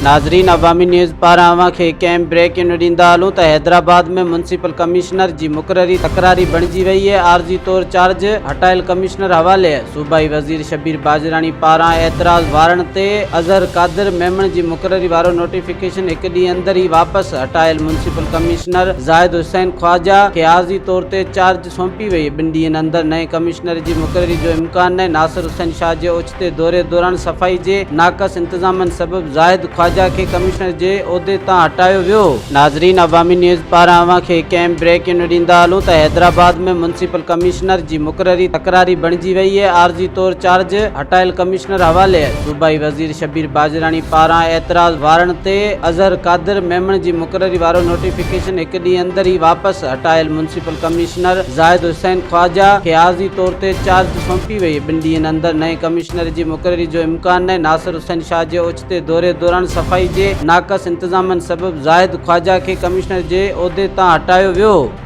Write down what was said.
ناظرين عوامي نيوز پاران اوهان کي هڪ اهم بريڪنگ ڏيندا هلون ته حيدرآباد ۾ ميونسپل ڪمشنر جي مقرري تڪراري بڻجي وئي آهي، عارضي طور چارج هٽايل ڪمشنر حوالي صوبائي وزير شبير باجراڻي پاران اعتراض وارڻ تي اظهر قادر ميمڻ جي مقرري وارو نوٽيفڪيشن هڪ ڏينهن اندر ئي واپس هٽايل ميونسپل ڪمشنر زاهد حسين خواجه کي عارضي طور تي چارج سونپي وئي، ٻن ڏينهن اندر نئين ڪمشنر جي مقرري جو امڪان ناهي، ناصر حسين شاهه جي اوچتي دوري دوران صفائي جي ناقص انتظامن سبب زاهد خواجه کي ڪمشنر جي عهدي تان هٽايو ويو. ناظرين عوامي نيوز پاران اوهان کي هڪ اهم بريڪنگ ڏيندا هلون ته حيدرآباد ۾ ميونسپل ڪمشنر جي مقرري تڪراري بڻجي وئي آهي، عارضي طور چارج هٽايل ڪمشنر حوالي صوبائي وزير شبير باجراڻي پاران اعتراض وارڻ تي اظهر قادر ميمڻ جي مقرري وارو نوٽيفڪيشن هڪ ڏينهن اندر ئي واپس هٽايل ميونسپل ڪمشنر زاهد حسين خواجه کي عارضي طور تي چارج سونپي وئي، ٻن ڏينهن اندر نئين ڪمشنر جي مقرري جو امڪان ناهي، ناصر حسين شاهه جي اوچتي دوري دوران صفائي جي ناقص انتظامن سبب زاهد خواجه کي ڪمشنر جي عهدي تان هٽايو ويو.